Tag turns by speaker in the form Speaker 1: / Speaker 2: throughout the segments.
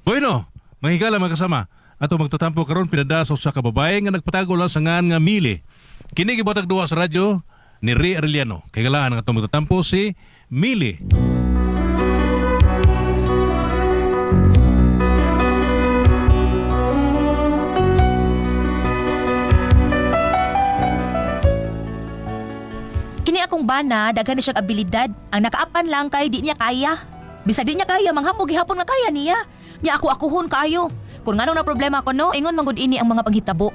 Speaker 1: Bueno, mga higala mga kasama, ato magtatampo karon pinada sa usa ka babae nga nagpatago lang sa ngan nga Mili. Kini gibuhatag duha sa radyo ni Ray Arellano. Kay galaan ang atong magtatampo si Mili.
Speaker 2: Kini akong bana, daghan na siyang abilidad. Ang nakaapan lang kay di niya kaya. Bisag di niya kaya, manghapog gihapon nga kaya niya. Nya ako akuhon kaayo. Kung ngano na problema ko no, ingon manggod ini ang mga panghitabo.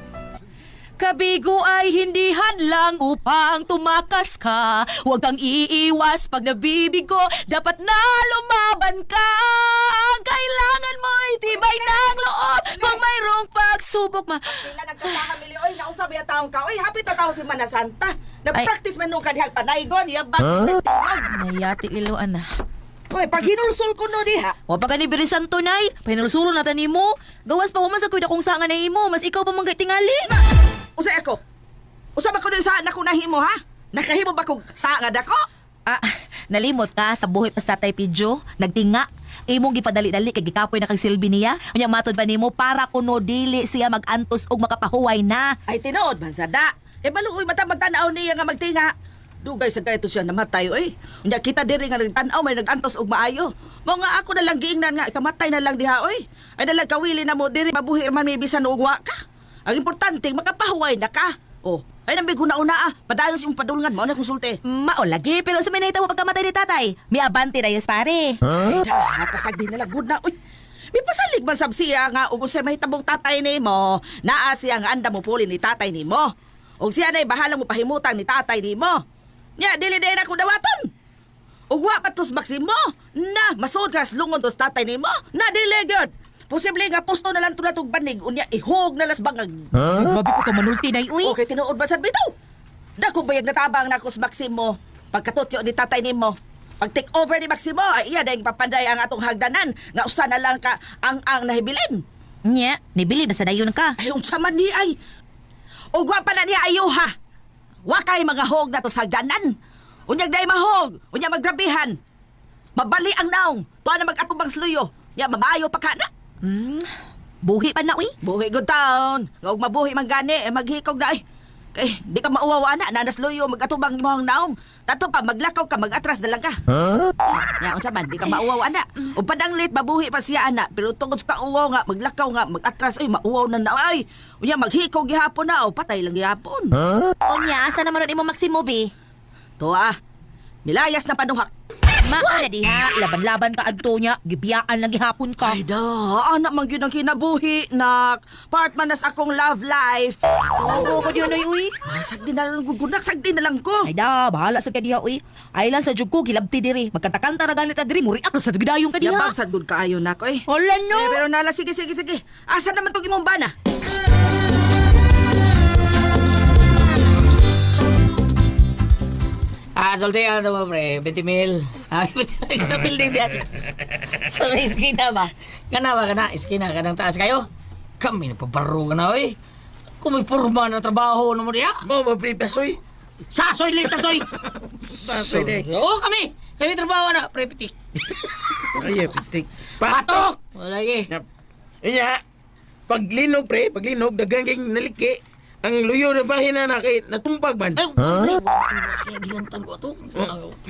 Speaker 2: Kabigo ay hindi hadlang upang tumakas ka. Huwag kang iiwas pag nabibigo. Dapat na lumaban ka. Ang kailangan mo ay tibay ng loob. Kung mayroong pagsubok ma...
Speaker 3: Pila nagkasaka mili oy naunsa ba taong ka oy hapit na taon si Mana Santa. Nag-practice man nung kadihag panaygon ya ba.
Speaker 2: Nayati lilo ana.
Speaker 3: Oy pag hinulsol ko no diha.
Speaker 2: Wa pa gani biri santo nay. Pahinulsulo na ta nimo. Gawas pa human sa kuy dakong sanga na imo. Mas ikaw pa man tingali.
Speaker 3: Usa ako. Usa ba ko sa anak ko nahimo ha? Nakahimo ba kog sa nga dako?
Speaker 2: Ah, nalimot ka sa buhi pa sa tatay Pidyo. Nagtinga. Imong gipadali-dali kay gikapoy na kag silbi niya. Unya matod pa nimo para kuno dili siya magantos og makapahuway na.
Speaker 3: Ay tinuod man sada. Kay maluoy mata magtan-aw niya nga magtinga. Dugay sa kayto siya namatay oy. Unya kita diri nga nagtan-aw may nagantos og maayo. Mao nga ako na lang giingnan nga kamatay na lang diha oy. Ay na lang kawili na mo diri mabuhi man may bisan og wa ka. Ang importante makapahuway na ka. Oh, ay nambig una-una ah. Padayon sa imong padulngan mao na konsulte.
Speaker 2: Mao lagi pero sa may nahitabo pagkamatay ni tatay. Miabante dayos pare.
Speaker 3: Ay, napasag din na lang gud na oy. May pasalig man sab siya nga ug unsay mahitabong tatay nimo. Naa siya nga anda mo puli ni tatay nimo. Ug siya nay bahala mo pahimutang ni tatay nimo. Nya dili day na ko dawaton. Ug wa pa tos Maximo. Na masud ka lungon tos tatay nimo. Na dili gyud. Posible nga pusto na lang tunat og banig unya ihog na las bangag.
Speaker 2: Grabe po ka manulti nay uy.
Speaker 3: Okay, tinuod ba sad bitaw? Dako bayag natabang na ako sa Maximo. Pagkatutyo ni tatay nimo. Pag take over ni Maximo, ay iya dahil papanday ang atong hagdanan nga usa na lang ka ang nahibilin.
Speaker 2: Nya, nibili na sa dayon ka.
Speaker 3: Ay, unsa man ni ay. Ug wa pa na niya ayuha. Wa kay mga hog na to sa hagdanan. Unyag day mahog, unya maggrabihan. Mabali ang naong, tuwa na mag-atubang sluyo. Nya mamayo pa ka na.
Speaker 2: Buhi pa na uy.
Speaker 3: Buhi good taon. Nga og mabuhi man gani, eh, maghikog na ay. Kay di ka mauwawa na, nanasluyo magatubang imong naong. Tato pa maglakaw ka, magatras na lang ka. Huh? Ya, unsa man, di ka mauwaw ana. Ug padanglit mabuhi pa siya ana, pero tungod sa kauwaw nga maglakaw nga magatras ay mauwaw na na ay. Unya maghikog gihapon na o patay lang gihapon.
Speaker 2: Unya, asa naman ron imo Maximo be?
Speaker 3: To ah. Milayas na panuhak.
Speaker 2: Mao na diha, laban-laban ka adto niya, gibiyaan lang gihapon ka.
Speaker 3: Ay da, anak man gyud ang kinabuhi nak. Part man nas akong love life.
Speaker 2: Oo, ko diyon oy uy.
Speaker 3: Ay, sagdi na lang gugunak, sagdi na lang ko.
Speaker 2: Ay da, bahala sa kadiha uy. Ay lang sa jug ko gilabti diri. Magkanta-kanta ra ganit ta diri, muri ako sa gidayong kadiha.
Speaker 3: Yabag sad gud kaayo nako eh.
Speaker 2: Hala no.
Speaker 3: Eh, pero nala, sige, sige, sige. Asa naman tong imong bana?
Speaker 4: Ah, sulti ano mo pre, 20 mil. Ah, 20 mil building diyan. Sa may iskina ba? Kana ba kana iskina kanang taas kayo? Kami na pabaro ka na oy. Kung may porma na trabaho na mo diya.
Speaker 5: Mo ba pre pasoy?
Speaker 4: Sasoy lita soy.
Speaker 5: Pasoy de.
Speaker 4: Oo kami. Kami trabaho na pre pitik.
Speaker 5: Ay, pitik.
Speaker 4: Patok. Wala gi.
Speaker 5: Yap. Inya, paglinog pre, paglinog daghan kay naliki. Ang luyo na bahin na na kay natumbag man.
Speaker 4: Ay, pre, wala kaya gilantan ko ato.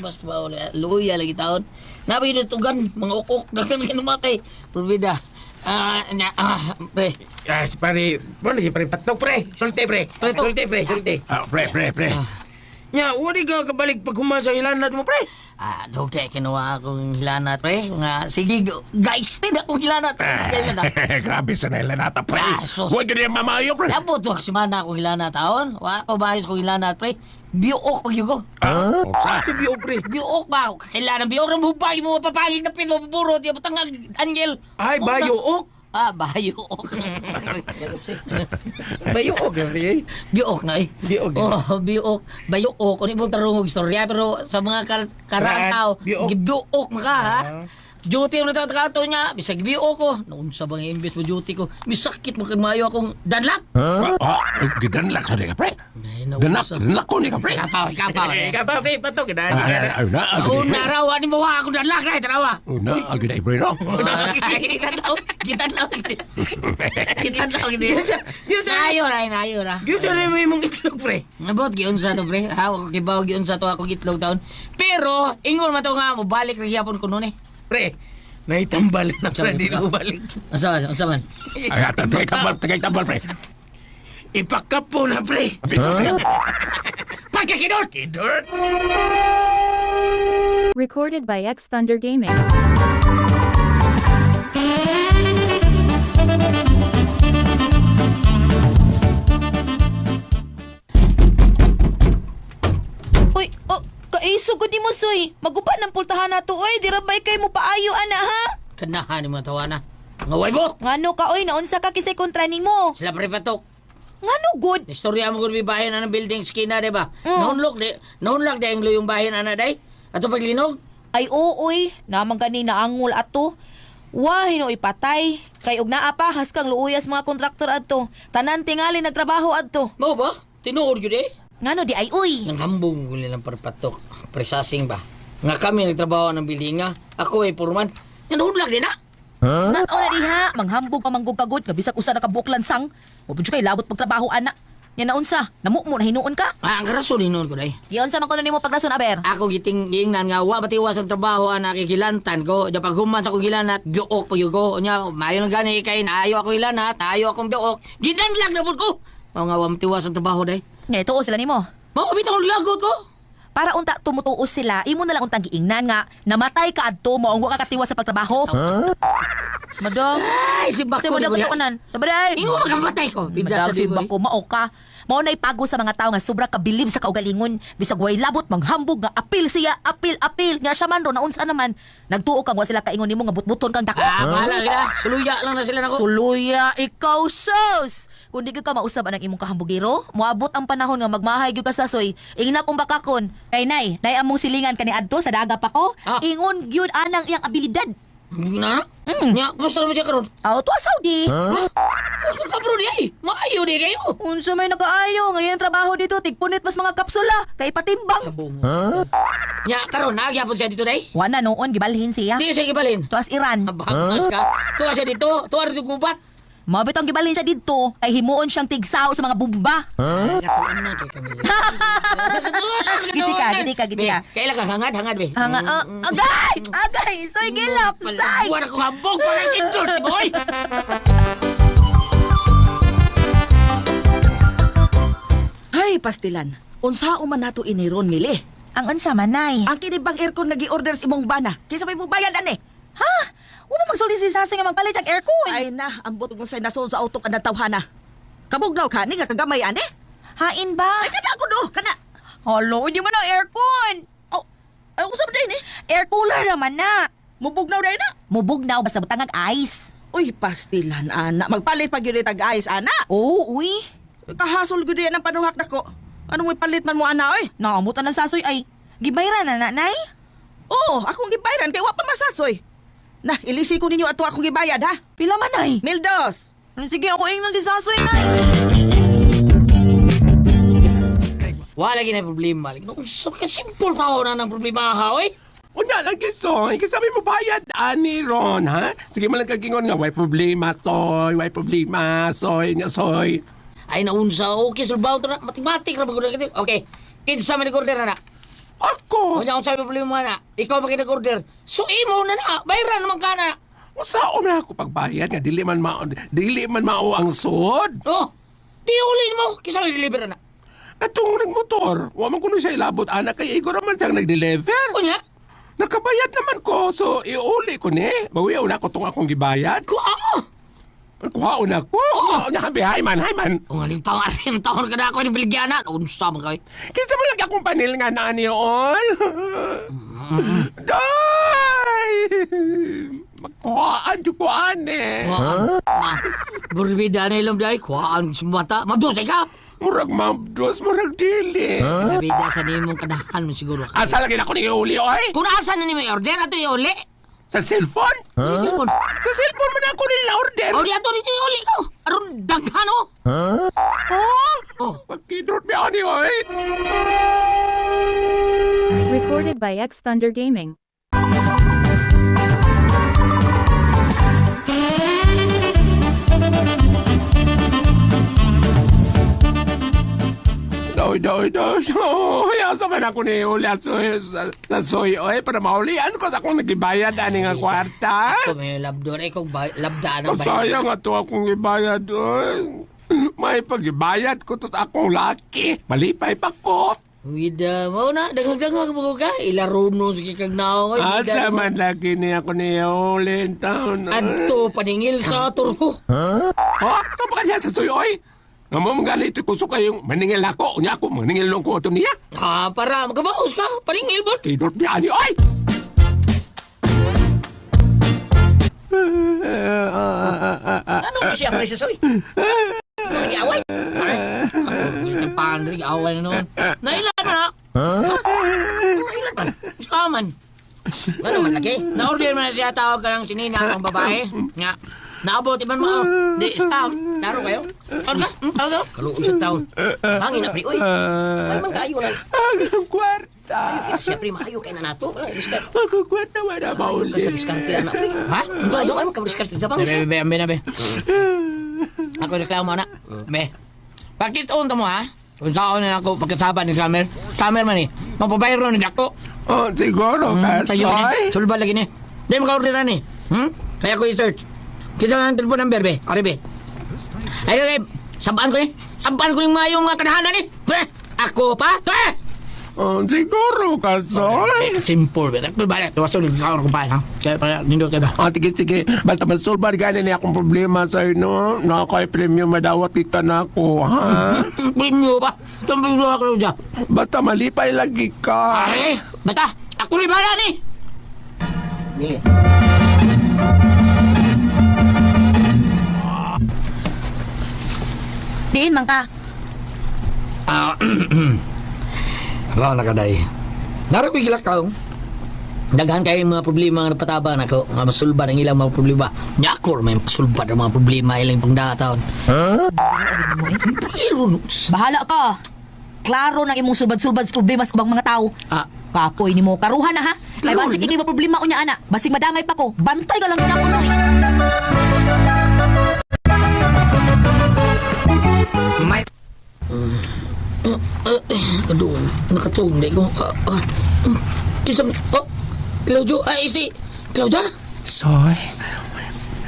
Speaker 4: Basta ba wala luya lagi taon. Nabi tugan mga ukok daghan kay namatay. Probida. Ah, nya, ah, pre.
Speaker 5: Ah, si pare, bueno si pare patok pre. Sulti pre.
Speaker 4: Pre, to.
Speaker 5: Sulti pre, sulti.
Speaker 1: Ah, pre, pre, pre.
Speaker 5: Nya, wala ka kabalik pag human sa hilanat mo pre.
Speaker 4: Ah, dugay kinuha akong hilanat, pre. Nga, sige, guys, din akong hilanat.
Speaker 1: Grabe sa nailanata, pre.
Speaker 4: Ah, sus.
Speaker 1: Huwag ka niya mamayo, pre.
Speaker 4: Labo to, semana akong hilanat, taon. Wa ko bayos kong hilanat, pre. Biuok pag yugo.
Speaker 1: Ah, unsa?
Speaker 5: Si Bio pre.
Speaker 4: Biuok ba? Kailangan biuok ng hubay mo, mapapangit na pin, mapapuro, di ba tangag, angel.
Speaker 5: Ay, bayuok.
Speaker 4: Ah, bayuok.
Speaker 5: Bayuok pre.
Speaker 4: Biuok na eh.
Speaker 5: Biuok, eh.
Speaker 4: Oh, biuok. Bayuok. Ano yung tarong og istorya, pero sa mga karaan
Speaker 5: Karaan,
Speaker 4: tao,
Speaker 5: biuok.
Speaker 4: gibiuok maka, ha? Duty mo na tato niya, bisag biyo ko. Noon sa bang imbes mo duty ko, misakit mo kag maayo akong danlak.
Speaker 6: Ah, gidanlak sa ka pre.
Speaker 4: Ay, naunsa.
Speaker 6: Danlak, danlak ko ni ka pre.
Speaker 4: Ikapaw, ikapaw.
Speaker 5: Eh, Ikaw pre, patok na.
Speaker 6: Ay, ay, ay, na,
Speaker 4: Sa
Speaker 6: agad eh,
Speaker 4: una
Speaker 6: pre.
Speaker 4: raw, ani mo wa akong danlak na, tanawa.
Speaker 6: Na, agad eh, pre, no?
Speaker 4: Kita daw, kita daw. Kita daw,
Speaker 5: Yun sa
Speaker 4: Ayo ra, ayo ra.
Speaker 5: Yun sa may mong itlog pre.
Speaker 4: Nabot giunsa to pre. Ha, ako kibaw giunsa to ako itlog taon. Pero ingon man to nga mo balik ra gyapon ko noon eh.
Speaker 5: Pre, naitambal na
Speaker 4: Sabi
Speaker 5: pre, di
Speaker 4: ko.
Speaker 5: ko balik.
Speaker 4: Unsa man, unsa man?
Speaker 6: Ay, tagay tambal, tagay tambal, pre.
Speaker 5: Ipakapo na pre.
Speaker 4: Pagkakinot!
Speaker 5: Kidort.
Speaker 7: Recorded by X Thunder Gaming.
Speaker 2: Uy, oh, kaiso gud nimo soy. Maguba ng pultahan nato oy, dira bay kay mo paayo ana ha?
Speaker 4: Kanahan ni mga tawana. Nga way bot!
Speaker 2: Ngano ka oy, naunsa ka kisay kontra nimo?
Speaker 4: Sila pre patok.
Speaker 2: Ngano gud?
Speaker 4: Istorya mo kung may bahin anang building skina, di ba?
Speaker 2: Mm.
Speaker 4: Nahunlok di, nahunlok di ang yung bahin ana day. Ato paglinog,
Speaker 2: Ay oo oy, naman gani naangol ato. Wah, hinoy patay. Kay og naa pa haskang luuyas mga kontraktor adto. Tanan tingali nagtrabaho adto.
Speaker 4: mao ba? Tinuod yun eh.
Speaker 2: Ngano di ay uy?
Speaker 4: Nang hambong ko nilang parpatok, presasing ba? Nga kami nagtrabaho ng building nga, ako ay purman. Nga nahunlok di na.
Speaker 2: Mao na diha, manghambog pa manggug kagod nga bisag usa na ka buok lansang. Wa pud kay labot pagtrabaho ana. Nya naunsa, namumo na hinuon ka.
Speaker 4: Ah, ang rason hinuon ko day.
Speaker 2: Giunsa man kuno nimo pagrason aber.
Speaker 4: Ako giting giingnan nga wa batiwas ang trabaho ana kigilantan ko. Di paghuman sa akong gilanat, biok pag ko. Unya, maayo lang gani kay naayo ako ilanat, naayo akong biok. Gidanlag na pud ko. Mao nga wa matiwas ang trabaho day.
Speaker 2: Nya ituo sila nimo.
Speaker 4: Mao bitaw ang lagot ko.
Speaker 2: Para unta tumutuo sila, imo na lang untang giingnan nga namatay ka adto mo ang wa ka katiwas sa pagtrabaho. Madam,
Speaker 4: Ay, si Bako.
Speaker 2: sa madam katukanan. Sa baday.
Speaker 4: Ingo makamatay ko. Bida
Speaker 2: Madam
Speaker 4: sa
Speaker 2: si
Speaker 4: liboy.
Speaker 2: Bako mao ka. Mao na ipago sa mga tao nga sobra kabilib sa kaugalingon. Bisag way labot manghambog nga apil siya, apil apil nga siya man ro naunsa naman. Nagtuo ka wa sila kaingon nimo nga butbuton kang dako.
Speaker 4: Ah, bahala sila. Suluya lang na sila nako.
Speaker 2: Suluya ikaw sos. Kung di gyud ka mausab anang imong kahambugero, moabot ang panahon nga magmahay gyud ka sa soy. Ingna kong bakakon. Kay nay, nay among silingan kani adto sa daga pa ko.
Speaker 4: Ah.
Speaker 2: Ingon gyud anang iyang abilidad.
Speaker 4: Na? Nya, kumusta naman siya karon?
Speaker 2: Aw, tuwa Saudi.
Speaker 4: Mas makabro di ay. Maayo di kayo.
Speaker 2: Unsa may nakaayo ngayon trabaho dito tigpunit mas mga kapsula kay patimbang.
Speaker 4: Huh? Nya, karon nagyapon siya dito day.
Speaker 2: Wala noon gibalhin siya.
Speaker 4: Di siya gibalin.
Speaker 2: Tuas Iran.
Speaker 4: Abang ka. Tuwa siya dito. Tuwa rin gubat.
Speaker 2: Mao bitong gibalhin siya didto kay himuon siyang tigsaw sa mga bumba.
Speaker 4: Katuan na kay Camila.
Speaker 2: Giti ka, giti ka, giti ka.
Speaker 4: Kailan ka hangad, hangad be.
Speaker 2: Hanga, ah, agay! Agay! Soy gilap! Say!
Speaker 4: Wala ko hambog para kinjur, boy.
Speaker 3: Hay, pastilan. Unsa man nato iniron mili?
Speaker 2: Ang unsa man nay?
Speaker 3: Ang kini bang aircon nga gi-order sa imong bana? Kinsa may mubayad ani?
Speaker 2: Ha? Wala magsulti si Sasi nga magpalit ang aircon.
Speaker 3: Ay na, ambot kung say nasol sa auto kada tawhana. Kabugnaw ka ni nga kagamay ani?
Speaker 2: Hain ba?
Speaker 3: Ay kada ako do, kana.
Speaker 2: Halo, hindi man ang aircon.
Speaker 3: Oh, ay unsa ba ni?
Speaker 2: Air cooler naman na.
Speaker 3: Mubugnaw dai na.
Speaker 2: Mubugnaw basta butangag ice.
Speaker 3: Uy, pastilan ana. Magpalit pag yun tag ice ana.
Speaker 2: Oo, uy.
Speaker 3: Kahasol gyud yan ang panuhak nako. Anong may palit man mo ana oy?
Speaker 2: Naamutan ng sasoy ay. Gibayra na nanay.
Speaker 3: Oo, akong gibayaran kay wa pa masasoy. Na, ilisi ko ninyo ato akong gibayad ha.
Speaker 2: Pila man ay?
Speaker 3: Mildos.
Speaker 2: Sige, ako ingnon si sasoy nay.
Speaker 4: Wala gina problema. Lagi no, unsa ka simple tao na ng problema ha, oy.
Speaker 6: Unya lagi, soy. Kasi may mabayad, ani Ron, ha? Sige mo lang kagingon nga, way problema, soy. Way problema, soy. Nga, soy.
Speaker 4: Ay naunsa, okay sulbaw to na matematik ra bagud na. Okay. Kinsa man order na na?
Speaker 6: Ako,
Speaker 4: Unya unsa may problema na? Ikaw ba order? So imo na na, bayran naman ka na.
Speaker 6: Usaon na ako pagbayad nga dili man mao ang sod.
Speaker 4: Oh. Di ulin mo kinsa may deliver na.
Speaker 6: Atong nagmotor, wa man kuno siya ilabot ana kay igor man siyang nag-deliver.
Speaker 4: Unya,
Speaker 6: Nakabayad naman ko, so iuli ko ni. Bawiaw na ko tong akong gibayad.
Speaker 4: ko ah.
Speaker 6: Kuhaon na ko. Oh. Hay man, hay man.
Speaker 4: Ang aling taon, aling taon ka na ako ni Bilgiana. Unsa man kayo.
Speaker 6: Kinsa man lagi akong panil nga nani oy. Day! Makuhaan jud ko ane.
Speaker 4: Kuhaan. Na. Burbida na ilam dahil. Kuhaan sa mata. Mabdusay ka.
Speaker 6: Murag mabdos, murag dili.
Speaker 4: Nabida sa nimong kanahan mo siguro.
Speaker 6: Asa lagi na ko ni iuli oy?
Speaker 4: Kung asa na nimo i-order, ato i-uli.
Speaker 6: Sa cellphone?
Speaker 4: Sa cellphone.
Speaker 6: Sa cellphone man ako nila order.
Speaker 4: O di ato dito uli ko. Aron daghan oh.
Speaker 6: Oh!
Speaker 4: Oh.
Speaker 6: Pagkidrot mi ani oy.
Speaker 7: Recorded by X Thunder Gaming.
Speaker 6: Doy, doy, doy. Oy, asa man ako ni uli soy sa soy oy para maulian ko sa akong nagibayad ani nga kwarta.
Speaker 4: Ako may labdor eh kung labdaan ang bayad.
Speaker 6: Sayang ato akong ibayad oy. May pagibayad ko to sa akong laki. Malipay pa ko.
Speaker 4: Wida mo na, daghang-daghang mo ka. Ilaruno sige kag naong. Oy, bida
Speaker 6: Asa
Speaker 4: mo.
Speaker 6: man lagi niya ako ni uli taon.
Speaker 4: Adto paningil sa turko.
Speaker 6: Ha? Ito pa kanya sa soy oy. Nga mo mga ito kusok kayong maningil ako. Unya ako, maningil lang ko ito niya.
Speaker 4: Ha, para makabaos ka. Paningil ba?
Speaker 6: Kidot mi ani oy.
Speaker 3: Ano siya pre sa soy? Nag-away.
Speaker 4: Kulit ang pandri, away na noon. Naila na.
Speaker 3: Ilan man?
Speaker 4: Skaman.
Speaker 3: Ano man lagi?
Speaker 4: Na-order man na siya tawag ka ng sinina ang babae. Nga. Naabot iman mo. Di, scam. Laro kayo. Ano ka? Ano ka?
Speaker 3: Kaluoy sa taon. Bangin na pre oy. Ay man kaayo na.
Speaker 6: Ang kwarta.
Speaker 3: Kaya siya pre maayo kay na nato. Wala diskarte.
Speaker 6: Ang kwarta wala mauli.
Speaker 3: Ka sa diskarte ana pre.
Speaker 4: Ha?
Speaker 3: Ano ayo ay man diskarte sa bangin
Speaker 4: Be,
Speaker 3: siya.
Speaker 4: be, be, be, be. Ako reklamo na. Be. Bakit unta mo ha? Kung saan na ako pagkasaba ni Summer. Summer man eh. Mapabayro ni Dako.
Speaker 6: Oh, siguro ka,
Speaker 4: Sa'yo ni.
Speaker 6: Soy.
Speaker 4: Sulba lagi ni. Di maka-order na ni. Hmm? Kaya ko i-search. Kita ang telephone number be. Ari be. Ay, ay, sabaan ko ni. Sabaan ko yung mga yung mga kanahanan ni. Be, ako pa. Be!
Speaker 6: Oh, siguro ka, Soy.
Speaker 4: Simple be. Ako ba? Tuwaso ni kaor ko pa ha. Kaya para nindot kay ba.
Speaker 6: Ah, sige, sige. Basta masolbar gani niya akong problema sa'yo, no? Nakakay premium madawat kita na ako, ha?
Speaker 4: Premium pa. Tumpong ako dyan.
Speaker 6: Basta malipay lagi ka.
Speaker 4: Ay, bata, ako rin bahala ni.
Speaker 3: Dili.
Speaker 2: Diin man ka.
Speaker 4: Ah, Abaw na kaday. Naro ko'y gilakaw. Daghan kayo mga problema nga napataba nako, nga masulba ang ilang mga problema. Nyakor may masulba ang mga problema ilang pangdataon. Pero no,
Speaker 2: Bahala ka. Klaro nang imong sulbad-sulbad sa problema sa ubang mga tao.
Speaker 4: Ah.
Speaker 2: Kapoy nimo karuhan na ha. Kay
Speaker 4: Klaro
Speaker 2: basig
Speaker 4: na.
Speaker 2: ikay problema unya ana. Basig madamay pa ko. Bantay ka lang nako soy.
Speaker 4: Kadung, nakatug di ko. Kisa, oh, Claudio, ay si Claudia?
Speaker 6: Soy,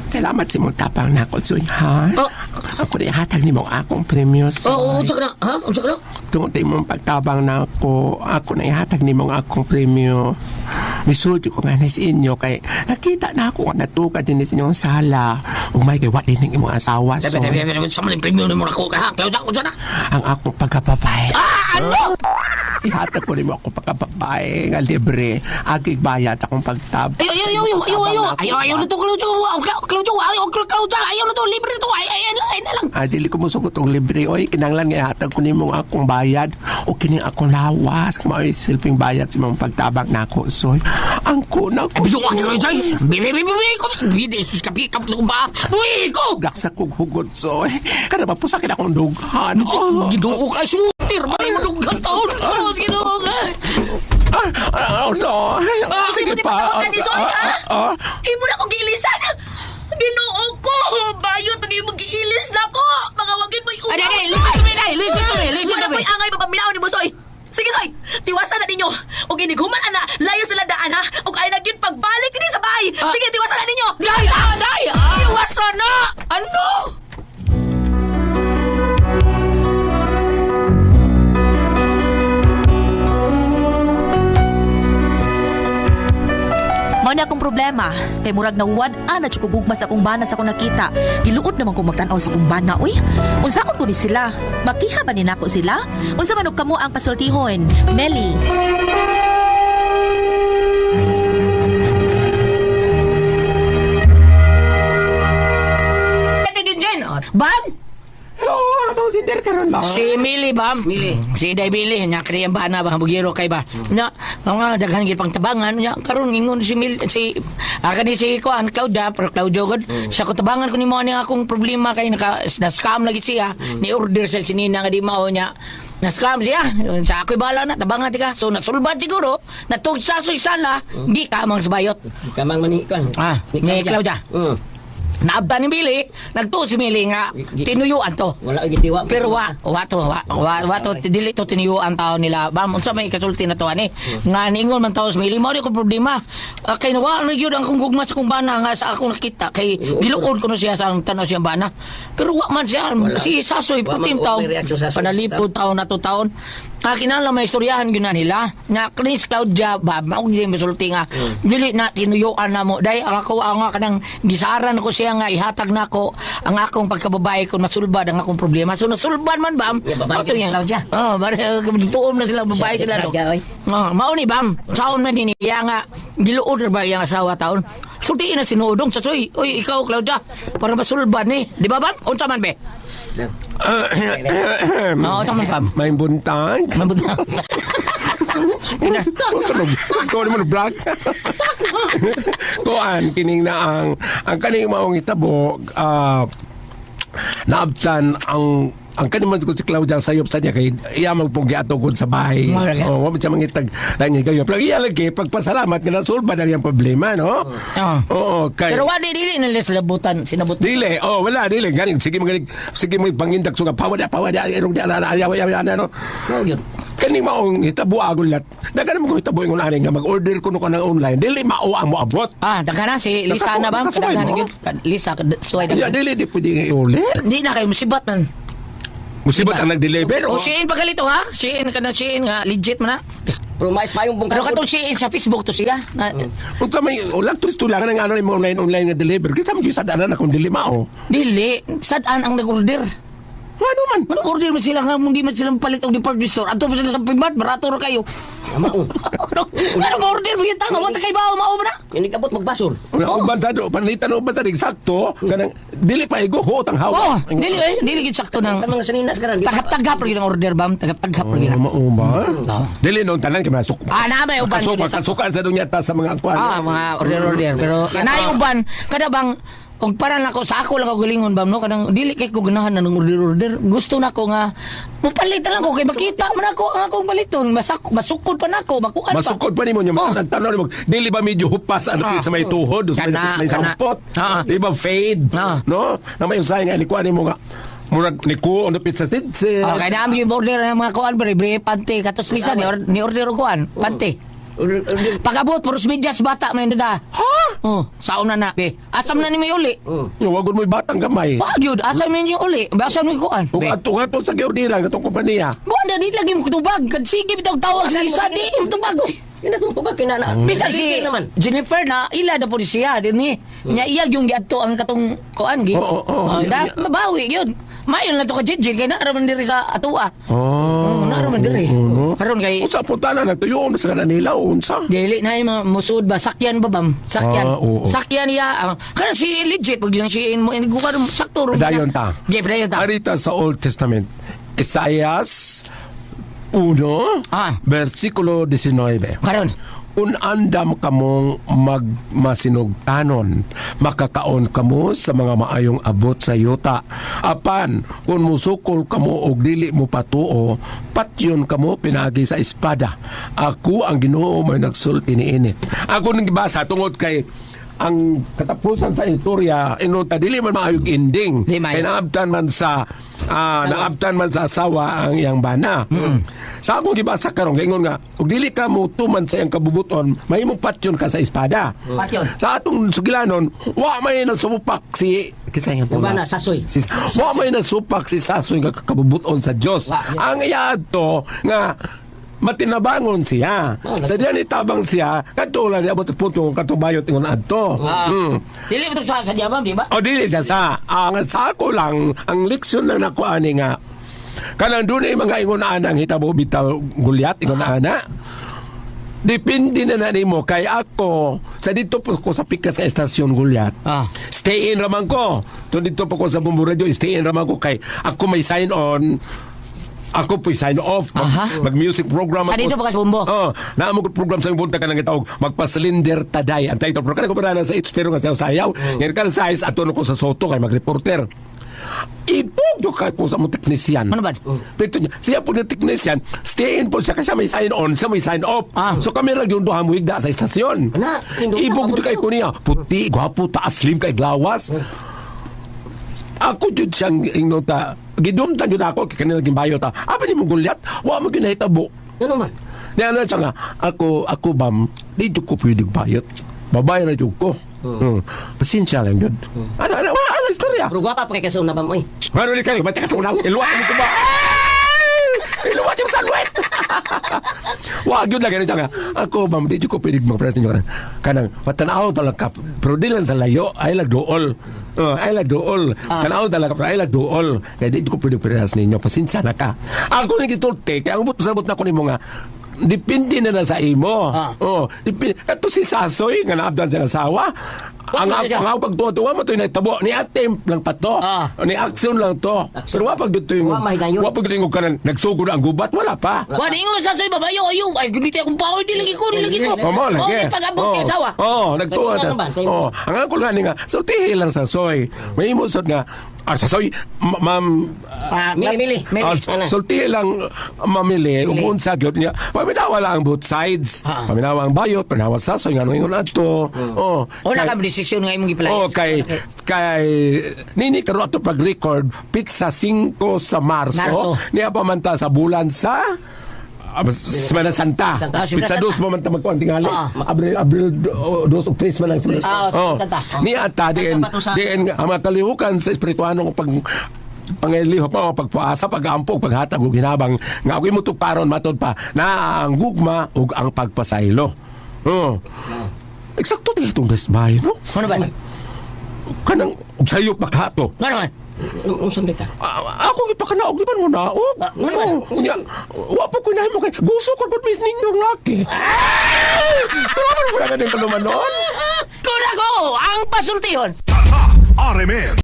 Speaker 6: salamat sa imong tapang na ako, Soy, ha?
Speaker 4: Oh.
Speaker 6: Ako na ihatag nimo ang akong premyo, Soy.
Speaker 4: Oh, unsa ka na? Ha? Unsa ka na?
Speaker 6: Tungod sa imong pagtabang na ako, ako na ihatag nimo ang akong premyo. Misudyo ko nga na sa inyo kay nakita na ako nga natuka din sa inyong sala. Umay kay wa din ang imong asawa,
Speaker 4: Tabi,
Speaker 6: Soy.
Speaker 4: tabi, tabi, sa mga premium ni mo ako ka, ha? Claudia, unsa na?
Speaker 6: Ang akong pagkababae.
Speaker 4: Ah, ano?
Speaker 6: Ihatag ko nimo akong pagkababae nga libre. Agig bayad sa akong pagtab.
Speaker 4: Ayo, ayo, ayo, ayo, ayo, ayo, ayo, ayo na to, Claudio, Claudio, ayo, Claudio, ayo na to, libre na to, ay, ay, ay, ay, na lang.
Speaker 6: Ah, dili ko mosugot og libre oy kinahanglan nga ihatag ko nimo ang akong bayad o kining akong lawas kung mao'y silping bayad sa imong pagtabang nako soy. Ang kuna ko.
Speaker 4: Biyo ka, Claudio, bibi, bibi, bibi, ko, bibi, kapi, kapi, ba, buwi ko!
Speaker 6: Daksa kog hugot soy. Kada mapusakin akong dughan. Oh.
Speaker 4: Ginoo ka, sutir, ba yung madughan taon, sus, ginoo ka.
Speaker 6: Ah, ah, oh, soy.
Speaker 4: Ah,
Speaker 6: Sige
Speaker 2: Imo di
Speaker 6: pa.
Speaker 2: pasabot ni soy ha.
Speaker 6: Ah, ah.
Speaker 2: Imo na kong giilisan. Ginoo ko, bayot ang imong giilis na ko. Mga wagin mo'y
Speaker 4: Ay, ay, listen to me, day, listen to me, listen
Speaker 2: Wala
Speaker 4: to me.
Speaker 2: ko'y angay mapaminaw ni mo soy. Sige soy, tiwasan na ninyo. Og inighuman ana, layo sila daan ha. Og ay nagyud pagbalik dinhi sa bahay.
Speaker 4: Ah.
Speaker 2: Sige, tiwasan na ninyo.
Speaker 4: Day, ah, day, ah.
Speaker 2: Tiwasan na.
Speaker 4: Ano?
Speaker 2: Mao na akong problema. Kay murag nawad ana jud ko gugma sa akong bana sa akong nakita. Giluod naman kong magtan-aw sa akong bana uy. Unsaon ko ni sila? Makiha ba ni nako sila? Unsa man og kamo ang pasultihon? Meli.
Speaker 4: Ate, Junjun, oh, ban?
Speaker 6: Oh, ano si leader karon ba?
Speaker 4: Si Mili ba?
Speaker 8: Mili.
Speaker 4: Si Inday Mili, nya kaniyang bana ba bugiro kay ba. Nya mga daghan gyud pang tabangan nya karon ingon si Mili si kani si kuan Claudia, pero Claudio gud. Siya ko tabangan ko nimo ani akong problema kay naka na scam lagi siya. Ni order sa sinina nga di mao nya. Na scam siya. Sa ako'y bahala na tabangan tika. So nasulbad siguro, natug sa soy sala, di ka mang sabayot.
Speaker 8: Kamang mani kan.
Speaker 4: Ah, ni Claudia. Naabta ni Mili, nagtuo si Mili nga tinuyuan to.
Speaker 8: Wala og gitiwa.
Speaker 4: Pero wa wa to wa wa, wa to dili to tinuyuan tao nila. Bam unsa may kasulti na to ani? Nga niingon man tao sa Mili, mao di ko problema. Ah, kay nawa na gyud ang kong gugma sa kong bana nga sa akong nakita kay giluod ko no siya sa ang tanaw siyang bana. Pero wa man siya si Sasoy
Speaker 8: Wa man-
Speaker 4: putim
Speaker 8: wa
Speaker 4: tao.
Speaker 8: may reaksyon sa Sasoy.
Speaker 4: Panalipod taon na to taon. Nga kinahanglan may istoryahan gyud na nila. Nga Chris Claudia ba mao gyud misulti nga dili na tinuyuan na mo. Dai ang ako ang nga kanang gisaran ko siya nga ihatag nako ang akong pagkababae kung masulbad ang akong problema. So nasulbad man bam.
Speaker 8: Yeah, babae
Speaker 4: Mao to
Speaker 8: ka si
Speaker 4: yan.
Speaker 8: Claudia.
Speaker 4: Oh, bare tuom na sila babae
Speaker 8: Siya,
Speaker 4: sila. No.
Speaker 8: Claudia, oy.
Speaker 4: Oh, mao ni bam. Saon man ni niya nga giluod na ba iyang asawa taon. Sultiin na sinuodong sa soy. Oy, ikaw Claudia, para masulbad ni. Di ba bam? Unsa man be? Oo, unsa man bam?
Speaker 6: May buntag.
Speaker 4: Mabuta.
Speaker 6: Unsa mo? Ikaw mo vlog. Kuan kining na ang kaning maong itabo naabtan ang kaning man ko si Claudia ang sayop sa niya kay iya magpong giatugod sa bahay.
Speaker 4: Mao lagi.
Speaker 6: Oh, wa man siya mangitag lang niya gayon. Pero iya lagi pagpasalamat nga nasulba na iyang problema, no?
Speaker 4: Oo.
Speaker 6: Oo, kay
Speaker 4: Pero wa di dili na nila sinabutan, sinabot.
Speaker 6: Dili, oh wala dili ganing sige magaling sige mo pangindak suga pawada pawada irong di ala ayaw ayaw ano.
Speaker 4: Mao gyud.
Speaker 6: Kaning maong hitabo agol lat. Daghan mo ko hitabo ingon ani nga mag-order kuno ka ng online. Dili mao ang moabot.
Speaker 4: Ah, daghan na si Lisa na ba?
Speaker 6: Nakasuway
Speaker 4: Daghan na
Speaker 6: mo?
Speaker 4: gyud. Lisa suway
Speaker 6: Ya
Speaker 4: daghan.
Speaker 6: dili di pwede nga iuli.
Speaker 4: Di na kayo musibat man.
Speaker 6: Musibat ang nag-deliver.
Speaker 4: O
Speaker 6: Oh.
Speaker 4: Shein pa galito ha? Shein ka na Shein nga legit man na.
Speaker 8: Pero mais pa yung
Speaker 4: Pero katong Shein sa Facebook to siya. Na,
Speaker 6: Unsa may ulang tulis tulangan ang ano mo online online nga deliver. Kinsa man gyud sa dana na kung dili mao.
Speaker 4: Dili sad-an ang nag-order.
Speaker 6: Ano man?
Speaker 4: Nag-order man sila nga hindi man sila palit og department store. Adto pa sila sa Pimart, barato ra kayo.
Speaker 8: Mao.
Speaker 4: Ano ba order mo yung tanga? Wala kay bawo mao ba na?
Speaker 8: Ini kabot magbasol.
Speaker 6: Una uban sa do panalitan uban sa eksakto kanang dili pa iguhot ang hawa.
Speaker 4: Oh, dili eh, dili gyud sakto nang
Speaker 8: Ang mga sanina karon.
Speaker 4: tagap-tagap ra gyud ang order bam, tagap-tagap ra gyud.
Speaker 6: Oh, mao ba? Dili noon tanan kay masuk.
Speaker 4: Ah, na may uban
Speaker 6: Kasukan
Speaker 4: gyud sa-
Speaker 6: kasukan sa dunya ta sa mga kuan.
Speaker 4: Ah, mga order-order. Pero naay uban, kada bang kung para na ko sa ako lang ako galingon bam no kanang dili kay ko ganahan na ng order-order. Gusto na ko nga mupalit na lang ko kay makita man ako ang akong paliton, masak masukod pa nako, makuan pa.
Speaker 6: Masukod pa nimo niya
Speaker 4: Oh.
Speaker 6: oh. Nimo dili ba medyo hupas ano sa may tuhod sa may,
Speaker 4: Kana,
Speaker 6: may
Speaker 4: kana.
Speaker 6: sampot
Speaker 4: Ah.
Speaker 6: di ba fade
Speaker 4: Ah.
Speaker 6: no na may usay nga ni kuan nimo nga murag ni ko on pizza sidsid
Speaker 4: Oh, kay nami yung order ng mga kuan bre, bre pante katos Lisa ni, ni order og kuan, pante.
Speaker 8: Order order.
Speaker 4: Pag-abot puros medyas bata man dada.
Speaker 6: Ha?
Speaker 4: Oh, saon na na. Be. Asam na ni may uli.
Speaker 6: Yo wagod mo'y batang gamay.
Speaker 4: Wag yun, asam na ninyo uli. Asam ni kuan.
Speaker 6: Ug
Speaker 4: Be.
Speaker 6: ato nga to sa giordiran atong kompanya.
Speaker 4: Buwan na di lagi mo tubag. Kad sige bitaw tawag sa Lisa di mo tubag. Oy.
Speaker 8: Ini itong tubag kay nana.
Speaker 4: Bisag si
Speaker 8: naman.
Speaker 4: Jennifer na ila na po siya din ni. Nya iya yung giadto ang katong kuan gi.
Speaker 6: Oo, oo.
Speaker 4: Oh, da bawi yun. Mayon na to ka JJ kay naa ra man diri sa atua.
Speaker 6: Oh.
Speaker 4: Oh, naa ra man diri.
Speaker 6: Oo, no?
Speaker 4: Karon kay
Speaker 6: Unsa po tanan nagtuyon sa kanila nila unsa?
Speaker 4: Dili na yung mga musud ba sakyan ba bam? Sakyan.
Speaker 6: Ah, oo.
Speaker 4: Sakyan niya. Ah, kanang si legit pag yung si mo ini ko sakto ro.
Speaker 6: Dayon ta.
Speaker 4: Di dayon ta.
Speaker 6: Arita sa Old Testament. Isaias 1 versikulo 19.
Speaker 4: Karon.
Speaker 6: Unandam kamong magmasinugtanon, makakaon kamo sa mga maayong abot sa yuta. Apan, kung musukol kamo og dili mo patuo, patyon kamo pinagi sa espada. Ako ang Ginoo may nagsulti niini. Ako nang gibasa tungod kay ang katapusan sa istorya inunta dili man maayong ending.
Speaker 4: Di maayo.
Speaker 6: Kay naabtan man sa naabtan man sa asawa ang iyang bana. Sa akong gibasa karon gaingon nga ug dili ka mo tuman sa iyang kabubuton, mahimong patyon ka sa espada.
Speaker 4: Patyon.
Speaker 6: Sa atong sugilanon, wa may nasupak si kinsa iyang
Speaker 8: Ang bana
Speaker 6: tula?
Speaker 8: sasoy.
Speaker 6: Si, wa may nasupak si Sasoy nga kabubuton sa Dios.
Speaker 4: Wa.
Speaker 6: Ang iya adto nga matinabangon siya.
Speaker 8: Oh,
Speaker 6: Sa diyan itabang siya, katulad niya abot sa punto katubayot ingon adto.
Speaker 4: Ah.
Speaker 6: Mm.
Speaker 4: Dili mo to sa sadya bam, di ba?
Speaker 6: O dili siya sa ang sa ako lang ang leksyon lang nako ani nga kanang dunay mga ingon anang hitabo bitaw gulyat ingon ana. Depende na na nimo kay ako sa dito po ko sa pikas sa estasyon Gulyat.
Speaker 4: Ah.
Speaker 6: Stay in raman ko. To dito po ko sa Bumbu Radio, stay in raman ko kay ako may sign on. Ako po'y sign off.
Speaker 4: Aha.
Speaker 6: Mag-music program
Speaker 4: Sa
Speaker 6: ako.
Speaker 4: dito pa ka sa Bumbo?
Speaker 6: Oh, naamo ko program sa buntag ka nang gitawag magpa-cylinder taday. Ang title program ko para sa pero nga sa sayaw. Ngayon ka sa size ato ko sa Soto kay mag-reporter. Ibog do kay ko sa mong technician.
Speaker 4: Ano ba?
Speaker 6: Pito niya. Siya po ng technician, stay in po siya kasi siya may sign on, siya may sign off.
Speaker 4: Ah.
Speaker 6: So kami ra yung duha mo higda sa istasyon.
Speaker 8: Ana, hindot na,
Speaker 6: Ibog do kay ko niya. Puti, gwapo, taas, slim kay glawas. Ako jud siyang ingnon ta. Gidumtan jud ako kay kanila gimbayo ta. Apa ni mo gulyat? Wa mo ginahitabo.
Speaker 8: Ano man?
Speaker 6: Niya ano siya nga, ako bam, di jud ko pwede bayot. Babae na jud ko. Pasensya lang jud. Ano istorya?
Speaker 8: Pero gwapa pa kay kasuna ba mo eh.
Speaker 6: Ano ni kayo? Ba't ka tunang? Iluwat mo ko ba? Iluwat yung salwet! Wag yun lang ganito nga. Ako, ma'am, di ko pwede mag-press ninyo. Kanang, patanaw talaga ka. Pero di lang sa layo, ay lag dool. Ay lag dool. Tanaw talaga, pero ay lag dool. Kaya di ko pwede press ninyo. Pasensya na ka. Ako nang gitulti, kaya ang sabot na ko nimo nga, depende na na sa imo.
Speaker 4: Ah.
Speaker 6: Oh, depende. Ato si Sasoy nga naabdan sa asawa. Ang
Speaker 4: Wag mo siya.
Speaker 6: ang pagtuwa-tuwa mo to tabo ni attempt lang pa to.
Speaker 4: Ah.
Speaker 6: Ni action lang to. Pero wa pag dito yung
Speaker 8: Wa mahigayon.
Speaker 6: wa pag yung kanan nagsugod ang gubat wala pa.
Speaker 4: Wa di ingon sa soy babayo ayo ay guliti akong paoy di lagi ko di lagi ko.
Speaker 6: Oh, mo lagi.
Speaker 4: Oh, pag-abot
Speaker 6: Oh,
Speaker 4: sa asawa.
Speaker 6: Oh, nagtuwa
Speaker 8: Kay
Speaker 6: ta.
Speaker 8: mo ba? Kay mo.
Speaker 6: Oh, ang ako lang nga sultihi lang sa soy. May imusot nga sa soy ma'am.
Speaker 4: Ah,
Speaker 8: Mili, mili.
Speaker 4: Mili.
Speaker 8: Ana.
Speaker 6: Sultihi lang mamili ug unsa gyud niya. Paminawa lang ang both sides.
Speaker 4: Ah.
Speaker 6: Paminawa ang bayot, paminawa sa soy ngano ingon ato. Oh.
Speaker 4: Wala ka desisyon nga imong gipalayo.
Speaker 6: Oh, kay nini karon ato pag-record pizza 5 sa Marso.
Speaker 4: Marso.
Speaker 6: Niya pa man ta sa bulan sa Semana Santa.
Speaker 4: Santa. Ah, Semana
Speaker 6: Pizza
Speaker 4: Santa.
Speaker 6: dos pa man ta magkuan tingali.
Speaker 4: Ah.
Speaker 6: Abril 2 o 3 man lang Semana
Speaker 4: Ah,
Speaker 6: Santa.
Speaker 4: Semana Santa.
Speaker 6: Niya ata diin
Speaker 8: pa to sa-
Speaker 6: diin ang mga kalihukan sa espirituanong pag pangiliho pa pagpaasa pagampo paghatag ug hinabang nga ako imo tukaron matod pa na ang gugma ug ang pagpasaylo. Oh. Eksakto di itong best buy, no?
Speaker 4: Ano ba?
Speaker 6: Kanang ug sayo pa ka to.
Speaker 4: Ano man?
Speaker 8: Unsa man ka?
Speaker 6: Ako gipakanaog di ba mo naog?
Speaker 4: Ano man?
Speaker 6: Unya, wa po ko mo kay gusto ko gud mis ninyong laki. Salamat mo na kaning kanumanon.
Speaker 4: Kuna ko ang pasultihon.
Speaker 9: Tatak RMN.